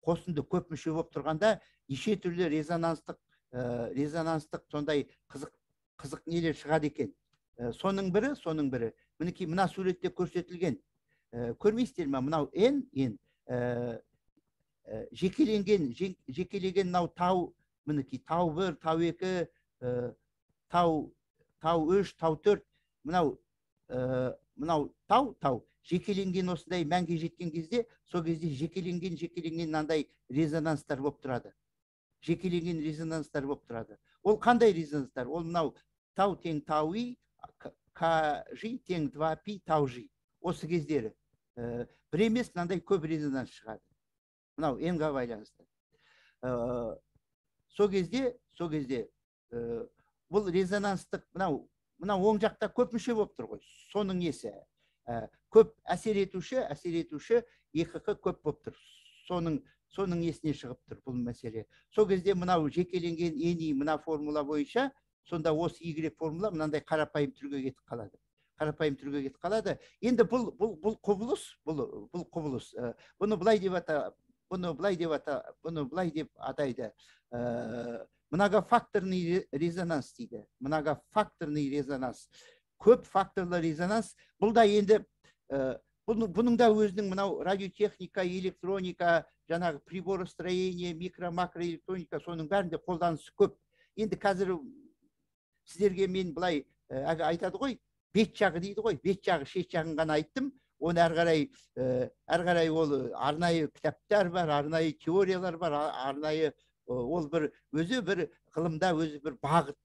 көп мүше болып тұрғанда неше түрлі резонанстық сондай қызық нелер шығады екен. Соның бірі, мінекей мына суретте көрсетілген. Көрмейсіздер ме, мынау N, жекелеген мынау тау, мінекей тау 1, тау 2, тау 3, тау 4, мынау тау жекеленген осындай мәнге жеткен кезде, сол кезде жекеленген мынандай резонанстар болып тұрады. Жекеленген резонанстар болып тұрады. Ол қандай резонанстар? Ол мынау тау тең тау И, К Ж тең 2 пи тау Ж. Осы кездері бір емес мынандай көп резонанс шығады. Мынау Н-ға байланысты. Сол кезде бұл резонанстық мынау оң жақта көп мүше болып тұр ғой. Соның несі? Көп әсер етуші ЕҚҚ көп болып тұр. Соның несіне шығып тұр бұл мәселе. Сол кезде мынау жекеленген NI мына формула бойынша, сонда осы Y формула мынандай қарапайым түрге кетіп қалады. Қарапайым түрге кетіп қалады. Енді бұл құбылыс, бұл құбылыс. Бұны былай деп атайды. Многофакторный резонанс дейді. Многофакторный резонанс. Көп факторлы резонанс. Бұл да енді бұның да өзінің мынау радиотехника, электроника, жаңағы приборостроение, микро, макроэлектроника, соның бәрінде қолданысы көп. Енді қазір сіздерге мен былай айтады ғой, бет жағы дейді ғой, бет жағы, шет жағын ғана айттым. Оны әрі қарай ол арнайы кітаптар бар, арнайы теориялар бар, арнайы Ол бір өзі бір ғылымда өзі бір бағыт,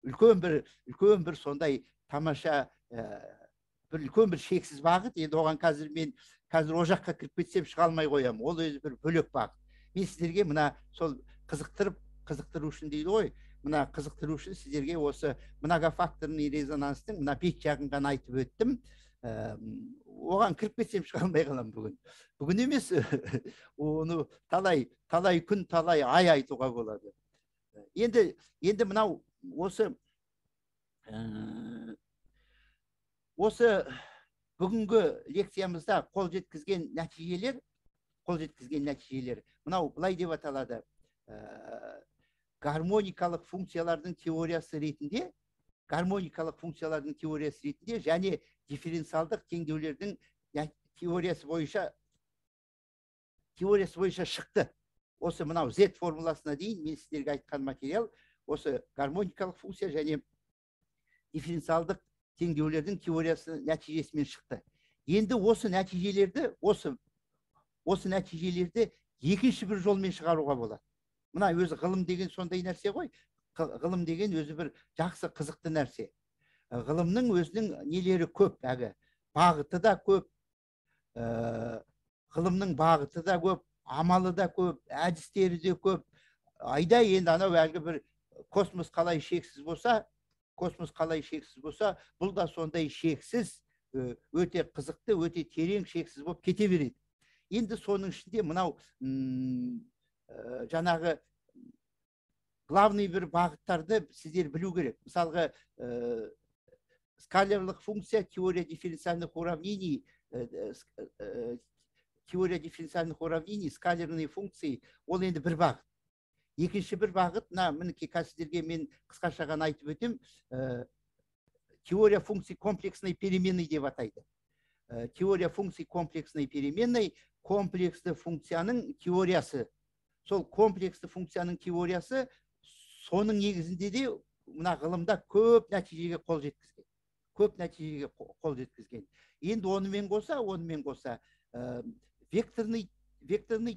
үлкен бір сондай тамаша, бір үлкен бір шексіз бағыт. Енді оған қазір мен қазір ол жаққа кіріп кетсем, шыға алмай қоямын. Ол өзі бір бөлек бағыт. Мен сіздерге мына сол қызықтыру үшін дейді ғой, мына қызықтыру үшін сіздерге осы многофакторный резонанстың мына бет жағын ғана айтып өттім. Оған кіріп кетсем, шыға алмай қаламын бүгін. Бүгін емес, оны талай талай күн, талай ай айтуға болады. Енді мынау осы бүгінгі лекциямызда қол жеткізген нәтижелер мынау былай деп аталады: гармоникалық функциялардың теориясы ретінде, гармоникалық функциялардың теориясы ретінде және дифференциалдық теңдеулердің теориясы бойынша шықты. Осы мынау Z формуласына дейін мен сіздерге айтқан материал осы гармоникалық функция және дифференциалдық теңдеулердің теориясы нәтижесімен шықты. Енді осы нәтижелерді екінші бір жолмен шығаруға болады. Мына өзі ғылым деген сондай нәрсе ғой. Ғылым деген өзі бір жақсы, қызықты нәрсе. Ғылымның өзінің нелері көп, әлгі бағыты да көп, ғылымның бағыты да көп, амалы да көп, әдістері де көп. Айда енді анау әлгі бір космос қалай шексіз болса, космос қалай шексіз болса, бұл да сондай шексіз, өте қызықты, өте терең, шексіз болып кете береді. Енді соның ішінде мынау жаңағы главный бір бағыттарды сіздер білу керек. Мысалға, скалярлық функция, теория дифференциальных уравнений, теория дифференциальных уравнений, скалярные функции, ол енді бір бағыт. Екінші бір бағыт мына, мінекей, қазір сіздерге мен қысқаша ғана айтып өтемін. Теория функций комплексной переменной деп атайды. Теория функций комплексной переменной, комплексті функцияның теориясы. Сол комплексті функцияның теориясы, соның негізінде де мына ғылымда көп нәтижеге қол жеткізген, көп нәтижеге қол жеткізген. Енді онымен қоса векторный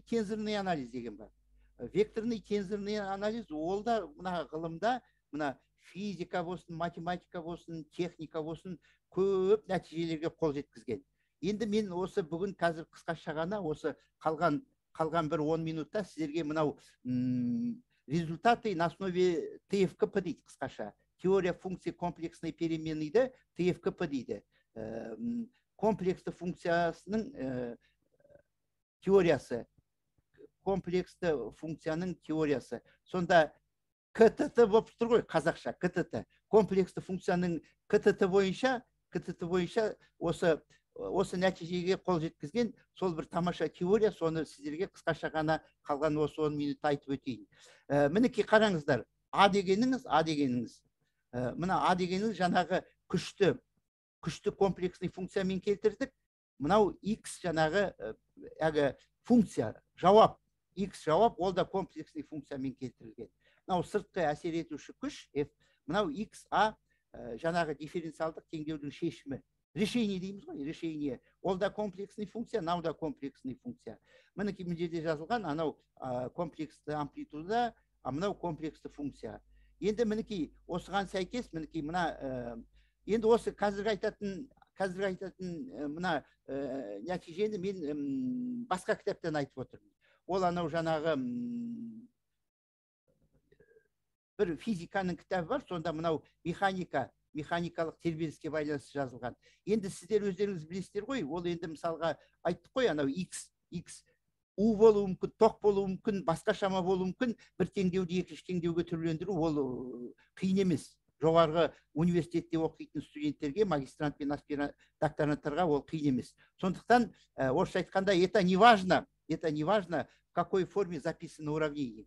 тензорный анализ деген бар. Векторный тензорный анализ, ол да мына ғылымда, мына физика болсын, математика болсын, техника болсын, көп нәтижелерге қол жеткізген. Енді мен осы бүгін қазір қысқаша ғана осы қалған бір 10 минутта сіздерге мынау результаты на основе ТФКП дейді, қысқаша теория функций комплексной переменныйды ТФКП дейді. Комплексті функциясының теориясы, комплексті функцияның теориясы. Сонда КТТ болып тұр ғой қазақша, КТТ. Комплексті функцияның КТТ бойынша осы нәтижеге қол жеткізген сол бір тамаша теория. Соны сіздерге қысқаша ғана қалған осы 10 минутта айтып өтейін. Мінекей, қараңыздар, А дегеніңіз, мына А дегеніңіз жаңағы күшті комплексный функциямен келтірдік. Мынау x жаңағы әлгі функция жауап, x жауап, ол да комплексный функциямен келтірілген. Мынау сыртқы әсер етуші күш f, мынау x а жаңағы дифференциалдық теңдеудің шешімі, решение дейміз ғой, решение, ол да комплексный функция, мынау да комплексный функция. Мінекей, мына жерде жазылған анау комплексті амплитуда, а мынау комплексті функция. Енді мінекей, осыған сәйкес, мінекей, мына енді осы қазіргі айтатын мына нәтижені мен басқа кітаптан айтып отырмын. Ол анау жаңағы бір физиканың кітабы бар, сонда мынау механикалық тербеліске байланысты жазылған. Енді сіздер өздеріңіз білесіздер ғой, ол енді мысалға айттық қой, анау x у болуы мүмкін, тоқ болуы мүмкін, басқа шама болуы мүмкін. Бір теңдеуді екінші теңдеуге түрлендіру ол қиын емес. Жоғарғы университетте оқитын студенттерге, магистрант пен аспирант, докторанттарға ол қиын емес. Сондықтан орысша айтқанда, это не важно, это не важно, в какой форме записано уравнение.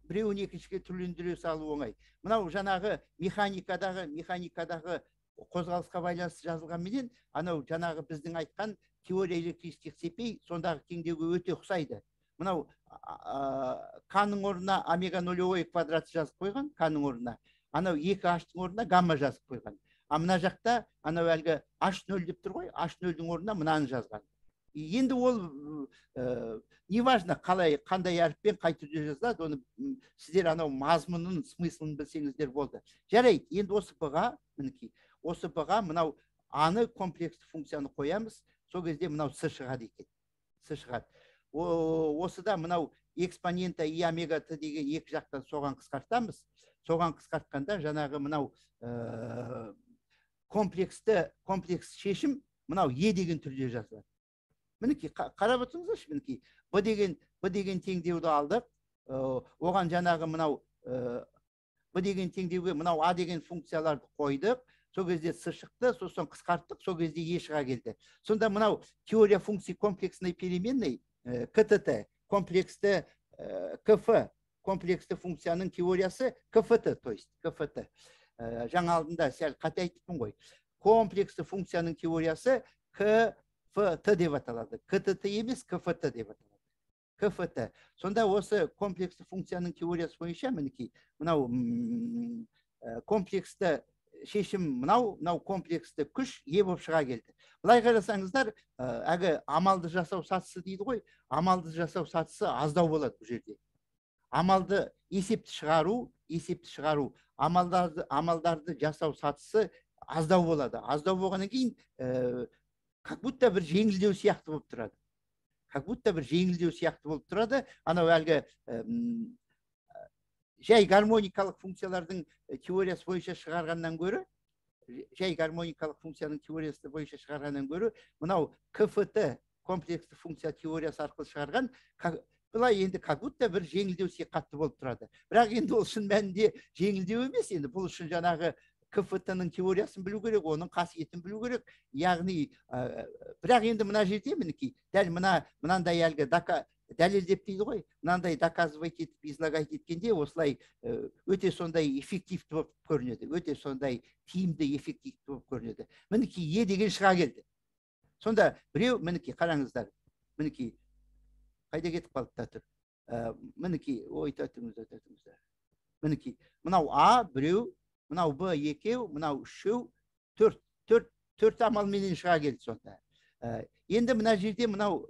Біреуін екіншіге түрлендіре салу оңай. Мынау жаңағы механикадағы қозғалысқа байланысты жазылғанменен, анау жаңағы біздің айтқан теория электрических цепей, сондағы теңдеуге өте ұқсайды. Мынау к-ның орнына омега нулевой квадрат жазып қойған, к-ның орнына, анау екі h-тың орнына гамма жазып қойған. А мына жақта анау әлгі h нөл деп тұр ғой, h нөлдің орнына мынаны жазған. Енді ол неважно қалай, қандай әріппен, қай түрде жазылады, оны сіздер анау мазмұнын, смыслын білсеңіздер болды. Жарайды, енді осы б-ға, мінекей, осы б-ға мынау аны комплексті функцияны қоямыз, сол кезде мынау с шығады екен. С шығады. Осыда мынау экспонента и омега т деген екі жақтан соған қысқартамыз. Соған қысқартқанда жаңағы мынау комплекс шешім мынау е деген түрде жазылады. Мінекей, қарап отырыңыздаршы, мінекей, б деген теңдеуді алдық. Оған жаңағы мынау б деген теңдеуге мынау а деген функцияларды қойдық. Сол кезде с шықты, сосын қысқарттық, сол кезде е шыға келді. Сонда мынау теория функций комплексной переменной, КТТ, комплексті КФ, комплексті функцияның теориясы КФТ, то есть КФТ. Жаңа алдында сәл қате айтыппын ғой. Комплексті функцияның теориясы КФТ деп аталады. КТТ емес, КФТ деп аталады. КФТ. Сонда осы комплексті функцияның теориясы бойынша мінекей мынау комплексті шешім мынау комплексті күш е болып шыға келді. Былай қарасаңыздар, әлгі амалды жасау сатысы дейді ғой, амалды жасау сатысы аздау болады бұл жерде. Амалды есепті шығару, амалдарды жасау сатысы аздау болады. Аздау болғаннан кейін как будто бір жеңілдеу сияқты болып тұрады. Как будто бір жеңілдеу сияқты болып тұрады. Анау әлгі жай гармоникалық функциялардың теориясы бойынша шығарғаннан гөрі, жай гармоникалық функцияның теориясы бойынша шығарғаннан гөрі, мынау КФТ комплексті функция теориясы арқылы шығарған былай енді как будто бір жеңілдеу қатты болып тұрады. Бірақ енді ол шын мәнінде жеңілдеу емес, енді бұл үшін жаңағы КФТ-ның теориясын білу керек, оның қасиетін білу керек. Яғни, бірақ енді мына жерде мінекей, дәл мынандай әлгі дәлелдеп дейді ғой, мынандай доказывать етіп, излагать еткенде осылай өте сондай эффективті болып көрінеді, өте сондай тиімді эффективті болып көрінеді. Мінекей е деген шыға келді. Сонда біреу, мінекей қараңыздар, мінекей қайда кетіп қалды та тұр. Мінекей, ой, татыңыздар. Мінекей, мынау А біреу, мынау Б екеу, мынау үшеу, төрт амалменен шыға келді сонда. Енді мына жерде мынау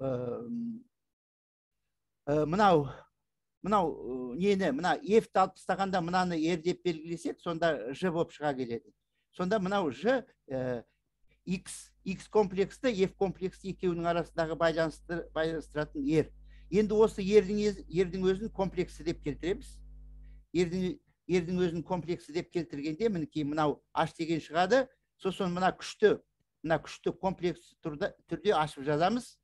нені, мына F-ті алып тастағанда мынаны R деп белгілесек, сонда Ж болып шыға келеді. Сонда мынау Ж, X, X комплексті, F комплексті екеуінің арасындағы байланыстыратын R. Енді осы R-дің өзін комплексі деп келтіреміз. R-дің өзін комплексі деп келтіргенде мінекей мынау H деген шығады. Сосын мына күшті комплекс түрде ашып жазамыз.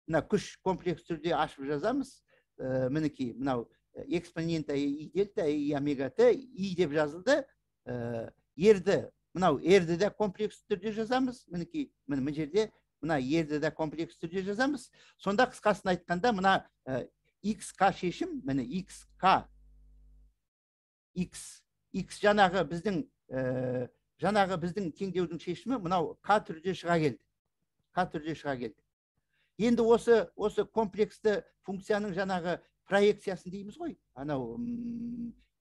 Мына күш комплекс түрде ашып жазамыз. Мінекей мынау экспонента и дельта и омега т и деп жазылды. R-ді, мынау R-ді де комплекс түрде жазамыз. Мінекей мына жерде мына R-ді де комплекс түрде жазамыз. Сонда қысқасын айтқанда мына XK шешім, міне XK, X, X жаңағы біздің теңдеудің шешімі мынау К түрде шыға келді. К түрде шыға келді. Енді осы комплексті функцияның жаңағы проекциясын дейміз ғой, анау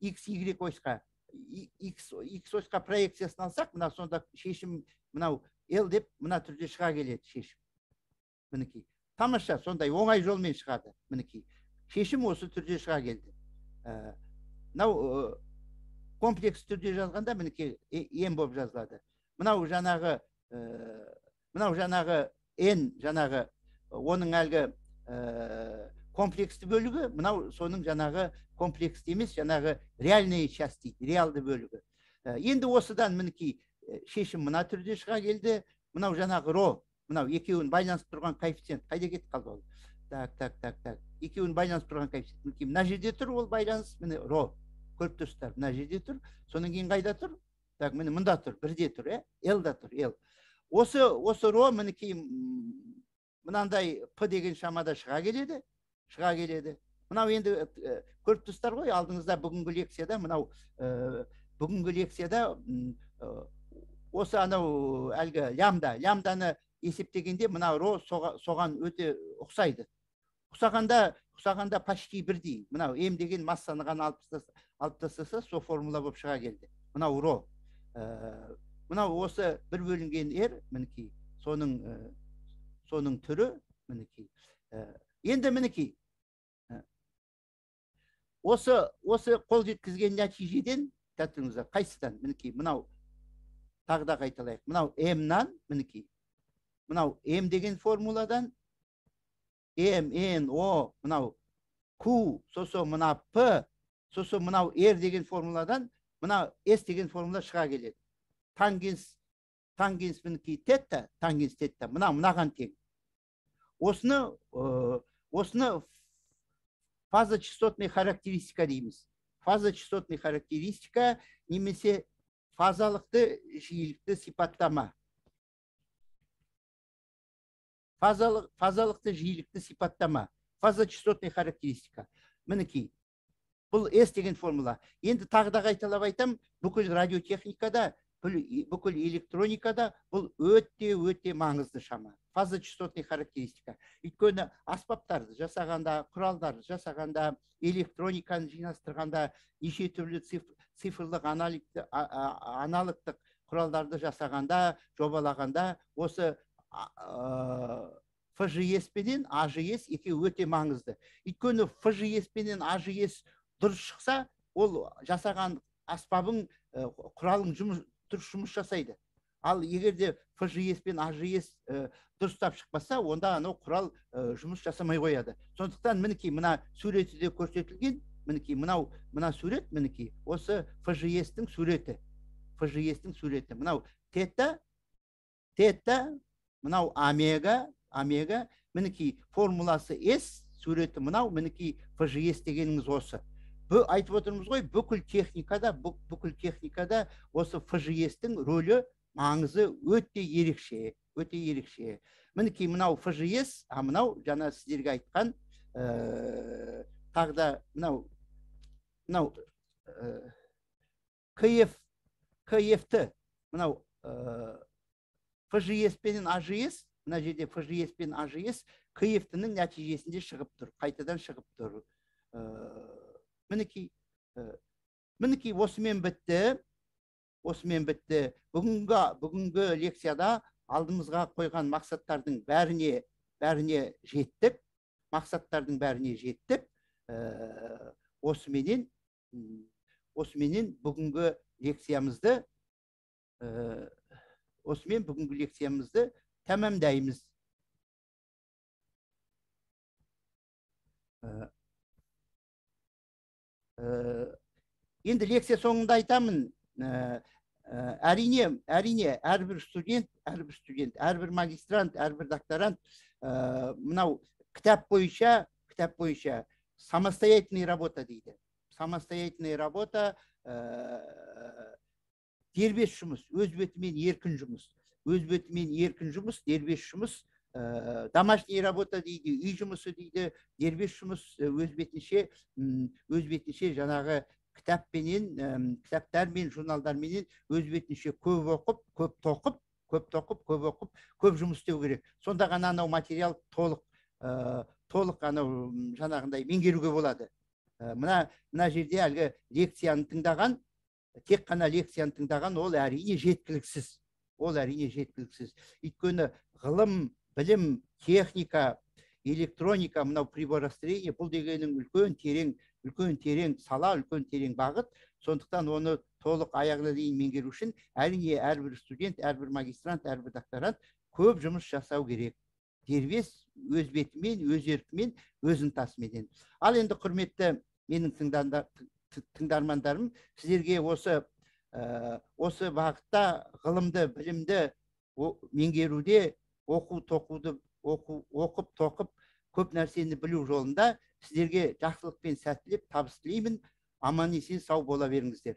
X, Y осьқа, X, X осьқа проекциясын алсақ, мына сонда шешім мынау L деп мына түрде шыға келеді шешім. Мінекей. Тамаша, сондай оңай жолмен шығады. Мінекей. Шешім осы түрде шыға келді. Мынау комплекс түрде жазғанда мінекей М болып жазылады. Мынау жаңағы N жаңағы оның әлгі комплексті бөлігі, мынау соның жаңағы комплексті емес, жаңағы реальные часть дейді, реалды бөлігі. Енді осыдан мінекей шешім мына түрде шыға келді. Мынау жаңағы ро, мынау екеуін байланысып тұрған коэффициент қайда кетіп қалды ол? Так, так, так, так. Екеуін байланысып тұрған коэффициент. Мінекей мына жерде тұр ол байланыс, міне ро. Көріп тұрсыздар, мына жерде тұр. Содан кейін қайда тұр? Так, міне мында тұр, бірде тұр, L да тұр, L. Осы ро мінекей мынандай П деген шамада шыға келеді, шыға келеді. Мынау енді көріп тұрсыздар ғой, алдыңызда бүгінгі лекцияда, мынау бүгінгі лекцияда осы анау әлгі лямданы есептегенде мына ро соған өте ұқсайды. Ұқсағанда почти бірдей. Мынау М деген массаны ғана алып тастаса, сол формула болып шыға келді. Мынау ро. Мынау осы бір бөлінген R, мінекей, соның түрі. Мінекей. Енді мінекей. Осы қол жеткізген нәтижеден, тұрыңыздар, қайсыдан? Мінекей, мынау, тағы да қайталайық. Мынау М-нан, мінекей. Мынау М деген формуладан, М, Н, О, мынау Q, сосын мына П, сосын мынау R деген формуладан, мына S деген формула шыға келеді. Тангенс мінекей тета, тангенс тета, мына мынаған тең. Осыны фазочастотный характеристика дейміз. Фазочастотный характеристика немесе фазалықты жиілікті сипаттама. Фазалықты жиілікті сипаттама. Фазочастотный характеристика. Мінекей. Бұл S деген формула. Енді тағы да қайталап айтам, бүкіл радиотехникада, бүкіл электроникада бұл өте-өте маңызды шама. Фазочастотный характеристика. Өйткені аспаптарды жасағанда, құралдарды жасағанда, электрониканы жинастырғанда, неше түрлі цифрлық аналогтық құралдарды жасағанда, жобалағанда осы ФЖС пенен АЖС екеуі өте маңызды. Өйткені ФЖС пенен АЖС дұрыс шықса, ол жасаған аспабың, құралың дұрыс жұмыс жасайды. Ал егер де ФЖС пен АЖС дұрыстап шықпаса, онда анау құрал жұмыс жасамай қояды. Сондықтан мінекей мына суреті де көрсетілген, мінекей мынау мына сурет, мінекей осы ФЖС-тің суреті. ФЖС-тің суреті. Мынау тета, мынау омега, мінекей формуласы S, суреті мынау, мінекей ФЖС дегеніңіз осы. Бұл айтып отырмыз ғой, бүкіл техникада осы ФЖС-тің рөлі, маңызы өте ерекше, өте ерекше. Мінекей мынау ФЖС, а мынау жаңа сіздерге айтқан, тағы да мынау КФТ, мынау ФЖС пенен АЖС, мына жерде ФЖС пен АЖС КФТ-ның нәтижесінде шығып тұр, қайтадан шығып тұр. Мінекей осымен бітті. Осымен бітті. Бүгінгі лекцияда алдымызға қойған мақсаттардың бәріне жеттік. Мақсаттардың бәріне жеттік. Осыменен бүгінгі лекциямызды тәмамдаймыз. Енді лекция соңында айтамын, әрине әрбір студент, әрбір магистрант, әрбір докторант мынау кітап бойынша самостоятельная работа дейді. Самостоятельная работа, дербес жұмыс, өз бетімен еркін жұмыс. Өз бетімен еркін жұмыс, дербес жұмыс, домашняя работа дейді, үй жұмысы дейді, дербес жұмыс, өз бетінше жаңағы кітаппенен, кітаптармен, журналдарменен өз бетінше көп оқып, көп тоқып, көп оқып, көп жұмыс істеу керек. Сонда ғана анау материал толық анау жаңағындай меңгеруге болады. Мына жерде әлгі лекцияны тыңдаған, тек қана лекцияны тыңдаған, ол әрине жеткіліксіз. Ол әрине жеткіліксіз. Өйткені ғылым, білім, техника, электроника, мынау приборостроение, бұл дегенің үлкен терең сала, үлкен терең бағыт. Сондықтан оны толық аяғына дейін меңгеру үшін әрине әрбір студент, әрбір магистрант, әрбір докторант көп жұмыс жасау керек. Дербес өз бетімен, өз еркімен, өз ынтасыменен. Ал енді құрметті менің тыңдармандарым, сіздерге осы бағытта ғылымды, білімді меңгеруде, оқып, тоқып, көп нәрсені білу жолында сіздерге жақсылық пен сәттілік, табыс тілеймін. Аман есен сау бола беріңіздер.